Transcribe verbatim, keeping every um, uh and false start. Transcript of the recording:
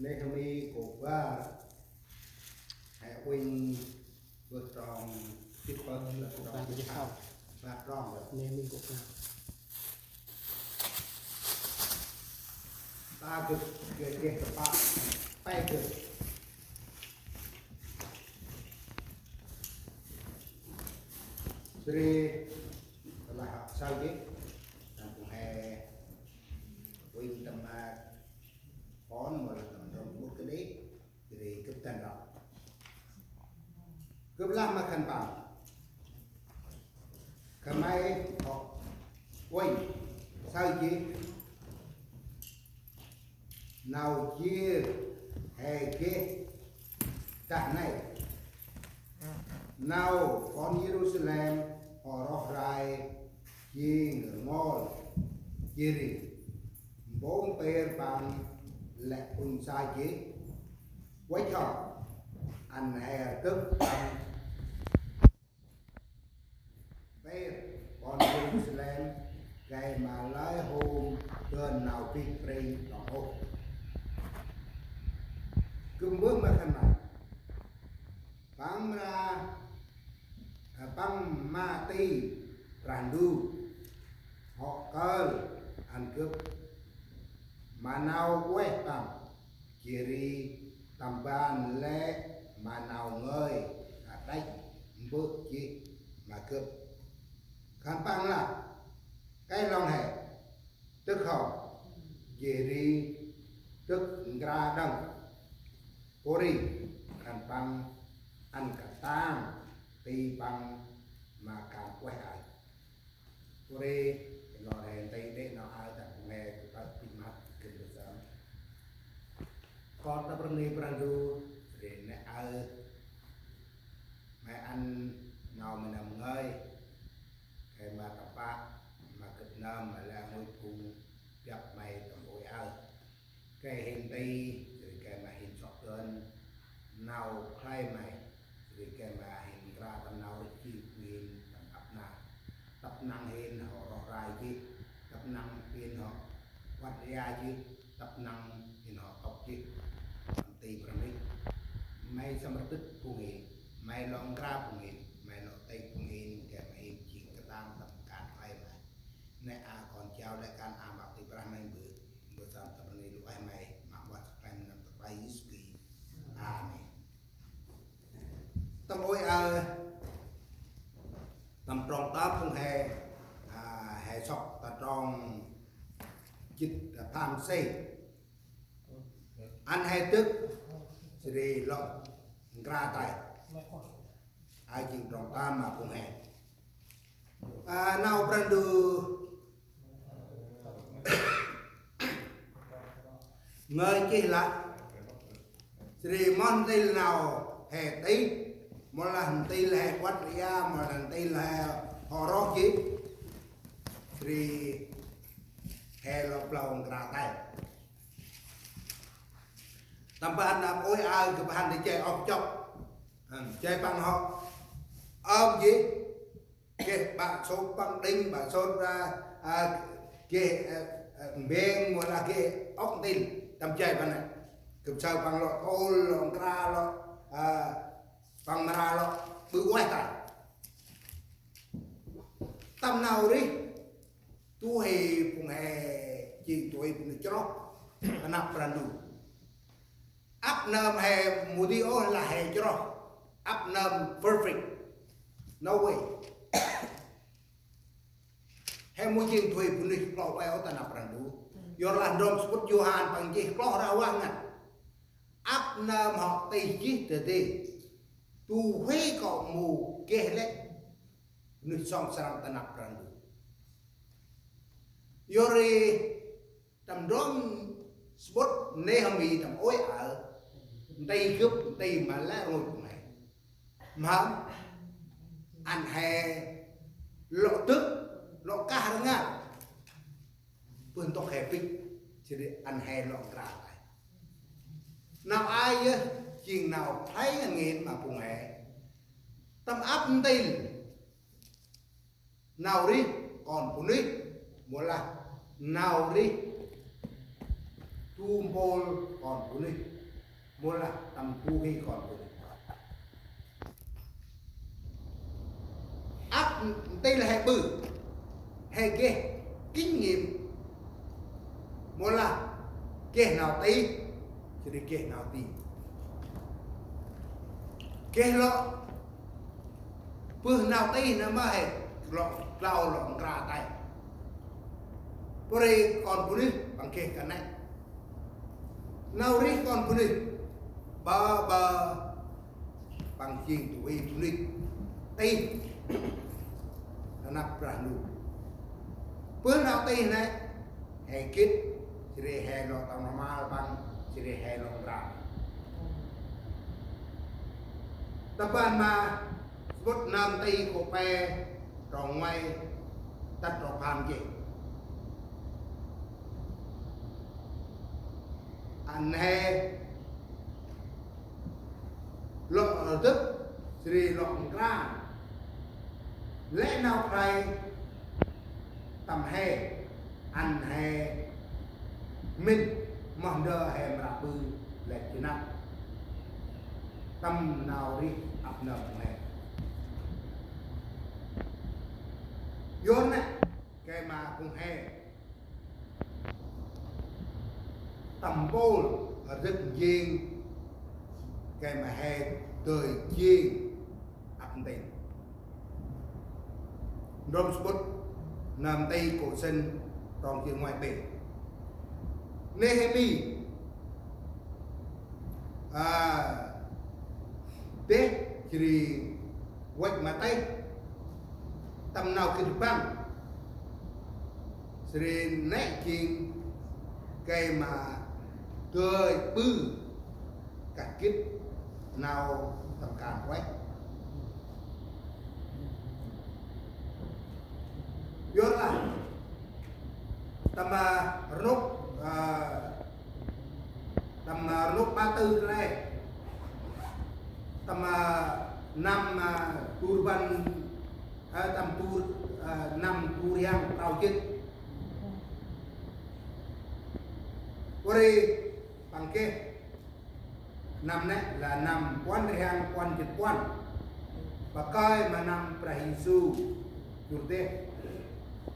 Nehemi kô̆ bar, he uănh bơh trong jât pơh, trong jât pơh, bar trong. Nehemi kô̆ bar. Ta gâp geh geh tơpă pe gâp. Jêh ri tơlah hŏ saơ geh, tâm phung he uănh tâm mak kon mâu lah tâm trong mŭt kơt đê̆, jêh ri gâp dăn rŏ. Gâp lah ma khân păng: Khân may hŏ uănh, saơ jêh nau jêr he geh dah nây: Nau kon Yêrusalem hŏ roh rai jêng rngol, jêh ri mpông pêr păng lĕ ŭnh sa jêh. Văch hŏ, ăn he rdâk păng pêr kon Yêrusalem gay ma lơi hôm dơn nau bêch ri đŏng ôh. Gâp mbơh ma khân may: Păng mra, păng ma ti Brah Ndu hŏ kơl ăn gâp ma nau ueh păng, jêh ri tâm ban lĕ ma nau ngơi hđăch mbơh jêh ma gâp. Khân păng lah: Kơi lŏng he, dâk hŏm, jêh ri dâk nkra đŏng. Pôri khân păng ăn katang ti păng ma kan ueh aơ. Pôri lor he nti đê̆ nau aơ, tâm phung he gŭ tât bĭch măt gâp mbơh sơm. Kon ta bơni Brah Ndu, ri nĕ aơ May ăn nau May nơm ngơi, gay ma tơpă ma gâp nơm, ma lĕ rngôch phung biăp May tâm ôi aơ. Gay hên nti, jêh ri gay ma hên sŏk dơn nau khlay May, jêh ri gay ma hên nkra tâm nau rêh jêng phung hên tâm ăp nar. Tăp năng hên hŏ roh rai jêh, tăp năng hên hŏ văt ria jêh, tăp năng hên hŏ tŭp jêh. Tâm ti Brah Ndu, May sâm rdâk phung hên, May lŏ nkra phung hên, May lŏ têk phung hên, gay ma hên jêng katang tâm kan khlay May. Nĕ aơ kon jao lĕ kan aơ ma ti Brah Ndu, mbơh sơm ta bơni luh ueh May, ma ueh khlay May nơm ta khlay Yêsu Krist. Amen. Tâm ôi aơ, tâm trong tơm phung he, a, he sŏk ta trong jê̆t, a, pham sê. Ăn he dâk, jêh ri lŏ nkra tay. Aơ jêng trong tơm ma phung he. A, nau Brah Ndu ngơi jêh lah. Jêh ri moh ntil nau he tih, mâu lah ntil he văt ria, mâu lah ntil he hŏ roh jêh. Jêh ri he lŏ blao nkra tay. Tâm ban nau ôi aơ gâp hăn ta jay ŏk jŏk. Hăn, jay păng hŏ ơm jêh. Geh ƀă sôt păng đĭng, ƀă sôt, a, a, geh, a, a, mbeng, mâu lah geh ŏk ntil, tâm jay păng nĕ. Gâp saơ păng lŏ tôl, lŏ nkra, lŏ, a, păng mra lŏ ƀư ueh ta. Tâm nau rêh, du huê phung he jêng du huê phung chroh ta năp Brah Ndu. Ăp nơm he mâu di ôh lah he chroh. Ăp nơm perfect. No way. He mâu jêng du huê bunuyh kloh ueh ôh ta năp Brah Ndu. Yorlah ndrôm samƀŭt Yôhan păng nchih kloh rah vah ngăn. Ăp nơm hŏ tih jêh dadê. Du huê kŏ mâu geh lĕ bunuyh sŏng srăng ta năp Brah Ndu. Yor ri tâm ndrôm samƀŭt Nêhêmi tâm ôi aơ, nti gâp, nti ma lĕ rngôch phung he. Mhâm, ăn he lŏ dâk, lŏ kah rngal. Bơh ntŭk he bĭch, jêh ri ăn he lŏ nkra tay. Nau aơ yơh, jêng nau khlay ngăn ngên ma phung he. Tâm ăp ntil nau rêh kon bunuyh, mâu lah nau rêh du mpôl kon bunuyh, mâu lah tâm du huê kon bunuyh. Ăp ntil he ƀư, he geh kinh nghiệm, mâu lah geh nau tih, jêh ri geh nau tih. Geh lŏ bơh nau tih nơh ma he lŏ, lŏ, lŏ nkra tay. Pô ri kon bunuyh păng geh kơt nây. Nau rêh kon bunuyh, ƀă ƀă păng jêng du huê bunuyh tih ta năp Brah Ndu. Bơh nau tih nây, he gĭt, jêh ri he lŏ tâm rmal păng, jêh ri he lŏ nkra. Tâm ban ma samƀŭt Nơm Nti kô pe, trong nguay tât trong pham jêh. Ăn he lŏ rdâk, jêh ri lŏ nkra. Lĕ nau khlay tâm he, ăn he mĭn, moh ndơ he mra ƀư lĕ jêh năp tâm nau rêh ăp nơm phung he. Yor nĕ, gay ma phung he tâm mpôl rdâk njêng, gay ma he dơi jêng ăp ntil. Ndrôm samƀŭt Nơm Nti kô sĭn trong jêng nguay pe. Nêhêmi, a, deh jêh ri văch ma têh tâm nau gĭt rbăng. Jêh ri nĕ jêng gay ma dơi ƀư kah gĭt nau tâm kan ueh. Yor lah, tâm, a, rnôk, a, tâm, a, rnôk ba tư kơt nây, tâm, a, năm, a, du rbăn, a, tâm du, a, năm du rhiăng prao jê̆t. Pô ri păng geh năm nĕ lah năm puăn rhiăng puăn jê̆t puăn. Pakơi ma năm Brah Yêsu jŭr deh